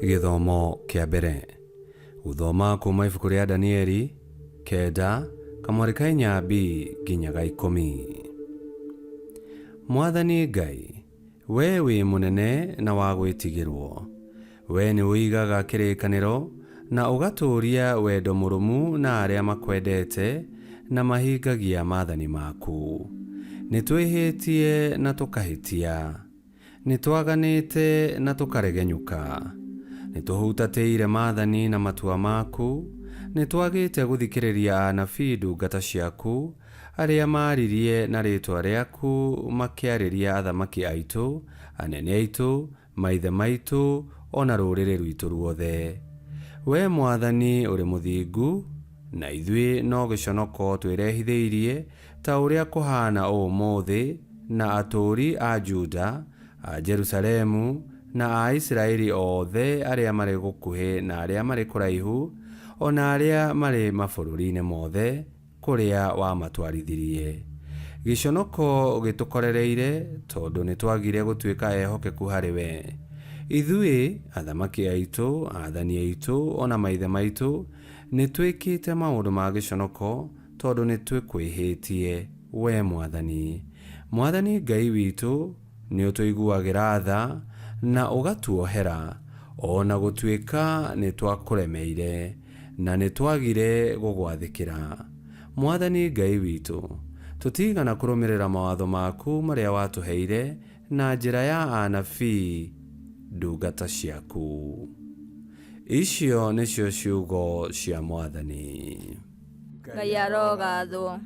Gĩthomo kĩa mbere. Gũthoma kuma ibuku rĩa Danieli kenda kamwari ka inya B nginya ga ikũmi. Mwathani Ngai, wee wĩ mũnene na wa gwĩtigĩrwo. Wee nĩũigaga kĩrĩkanĩro na ũgatũũria wendo mũrũmu na arĩa makwendete na mahingagia maathani maku. Nĩtwĩhĩtie na tũkahĩtia. Nĩtwaganĩte na tũkaregenyũka. Nĩtũhutatĩire maathani na matua maku, nĩtwagĩte gũthikĩrĩria anabii ndungata ciaku, arĩa maaririe na rĩĩtwa rĩaku makĩarĩria athamaki aitũ, anene aitũ, maithe maitũ, o na rũrĩrĩ rwitũ ruothe. Wee Mwathani ũrĩ mũthingu, na ithuĩ no gĩconoko twĩrehithĩirie ta ũrĩa kũhaana ũũmũũthĩ, na atũũri a Juda, a Jerusalemu, na a Isiraeli oothe arĩa marĩ gũkuhĩ na arĩa marĩ kũraihu, o na arĩa marĩ mabũrũriinĩ moothe kũrĩa wamatwarithirie. Gĩconoko gĩtũkorereire tondũ nĩtwagire gũtuĩka ehokeku harĩ we. Ithuĩ, athamaki aitũ, aathani aitũ, o na maithe maitũ, nĩtwĩkĩte maũndũ ma gĩconoko, tondũ nĩtwĩkwĩhĩtie, wee Mwathani. Mwathani Ngai witũ, nĩũtũiguagĩra tha na ũgatuohera, o na gũtuĩka nĩtwakũremeire na nĩtwagire gũgwathĩkĩra. Mwathani Ngai witũ, tũtiigana kũrũmĩrĩra mawatho maku marĩa watũheire na njĩra ya anabii ndungata ciaku. Icio nĩcio ciugo cia Mwathani. Ngai arogathwo.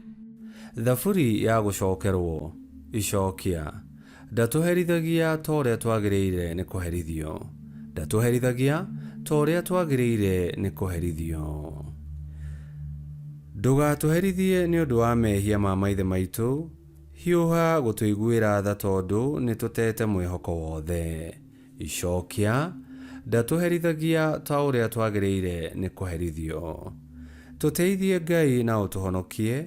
Thaburi ya gũcokerwo. Icokia. Ndatũherithagia ta ũrĩa twagĩrĩire nĩ kũherithio. Ndatũherithagia ta ũrĩa twagĩrĩire nĩ kũherithio. Ndũgatũherithie nĩ ũndũ wa mehia ma maithe maitũ, hiũha gũtũiguĩra tha tondũ nĩtũtete mwĩhoko wothe. Icokia, Ndatũherithagia ta ũrĩa twagĩrĩire nĩ kũherithio. Tũteithie Ngai na ũtũhonokie,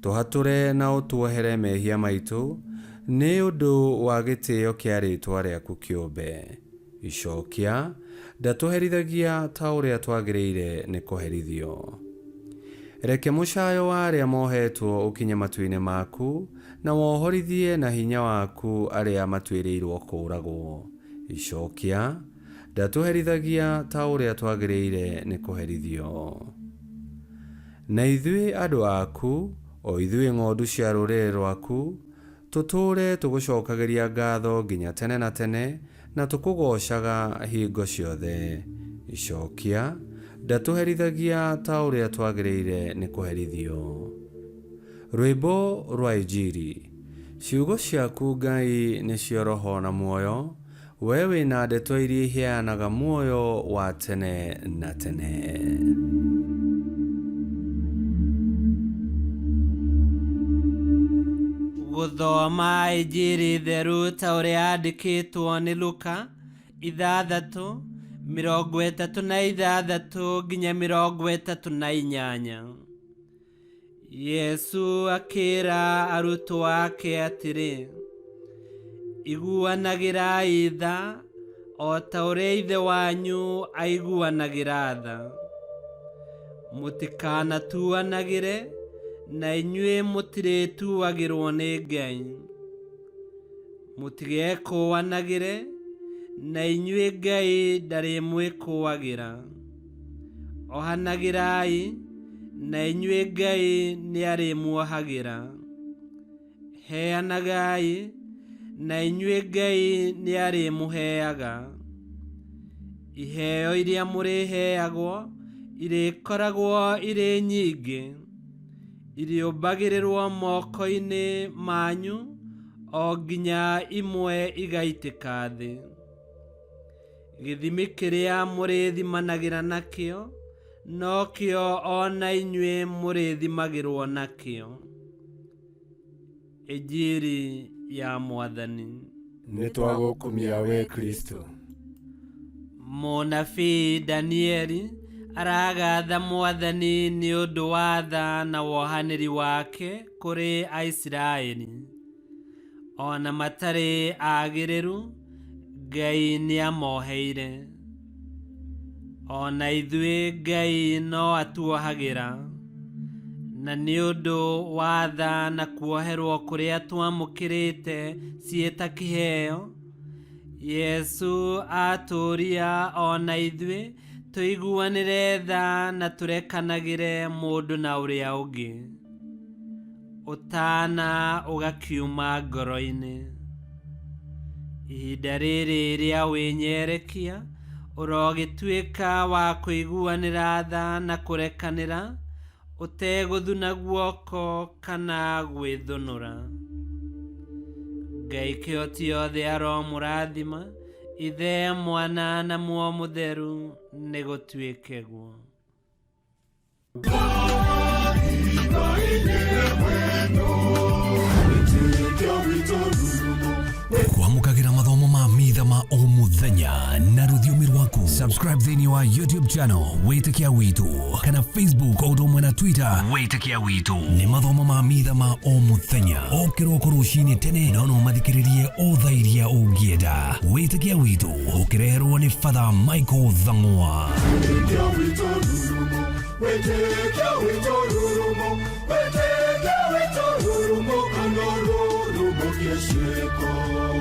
tũhatũre na ũtuohere mehia maitũ, nĩ ũndũ wa gĩtĩo kĩa rĩĩtwa rĩaku kĩũmbe. Icokia, Ndatũherithagia ta ũrĩa twagĩrĩire nĩ kũherithio. Reke mũcayo wa arĩa mohetwo ũkinye matu-inĩ maku, na wohorithie na hinya waku arĩa matuĩrĩirwo kũũragwo. Icokia, Ndatũherithagia ta ũrĩa twagĩrĩire nĩ kũherithio. Na ithuĩ andũ aku, o ithuĩ ng'ondu cia rũrĩrĩ rwaku, Tũtũũre tũgũcokagĩria ngatho nginya tene na tene, na tũkũgoocaga hingo ciothe. Icokia, Ndatũherithagia ta ũrĩa twagĩrĩire nĩ kũherithio. Rwĩmbo rwa Injiri. Ciugo ciaku Ngai nĩcio roho na muoyo, Wee wĩ na ndeto iria iheanaga muoyo wa tene na tene. Gũthoma Injiri theru ta ũrĩa yandĩkĩtwo nĩ Luka 6:36 nginya 38. Yesu akĩra arutwo ake atĩrĩ, Iguanagĩrai tha o ta ũrĩa Ithe wanyu aiguanagĩra tha. Mũtikanatuanagĩre, na inyuĩ mũtirĩtuagĩrwo nĩ Ngai. Mũtigekũũanagĩre, na inyuĩ Ngai ndarĩmwĩkũũagĩra. Ohanagĩrai, na inyuĩ Ngai nĩarĩmuohagĩra. Heanagai, na inyuĩ Ngai nĩarĩmũheaga. Iheo iria mũrĩheagwo irĩkoragwo irĩ nyingĩ, irĩũmbagĩrĩrwo moko-inĩ manyu o nginya imwe igaitĩka thĩ. Gĩthimi kĩrĩa mũrĩthimanagĩra nakĩo, nokĩo o na inyuĩ mũrĩthimagĩrwo nakĩo. Injiri ya Mwathani. Nĩ twagũkumia wee Kristo. Mũnabii Danieli aragatha Mwathani nĩ ũndũ wa tha na wohanĩri wake kũrĩ Aisiraeli. O na matarĩ agĩrĩru, Ngai nĩamoheire. O na ithuĩ Ngai no atuohagĩra, na nĩ ũndũ wa tha na kuoherwo kũrĩa twamũkĩrĩte ciĩ ta kĩheo, Yesu atũũria o na ithuĩ tũiguanĩre tha na tũrekanagĩre mũndũ na ũrĩa ũngĩ. Ũtana ũgakiuma ngoro-inĩ. Ihinda rĩrĩ rĩa wĩnyerekia ũrogĩtuĩka wa kũiguanĩra tha na kũrekanĩra ũtegũthuna guoko kana gwĩthũnũra. Ngai kĩhoti yothe aromũrathima, Ithe, Mwana na Muoyo Mũtheru, nĩ gũtuĩke guo. Kwamũkagĩra mathomo ma mitha ma o mũthenya na rũthiomi rwaku. Subscribe thĩinĩ wa YouTube channel Wĩtĩkia Witũ kana Facebook o ũndũ ũmwe na Twitter Wĩtĩkia Witũ. Nĩ mathomo ma mitha ma o mũthenya o kĩroko rũcinĩ tene, no no mathikĩrĩrie o thaa iria ũngĩenda. Wĩtĩkia Witũ ũkĩreherwo nĩ Father Michael Thang'wa. Wĩtĩkia witũ rurumo, wĩtĩkia witũ rurumo, wĩtĩkia witũ rurumo, kana rurumo kĩciĩko.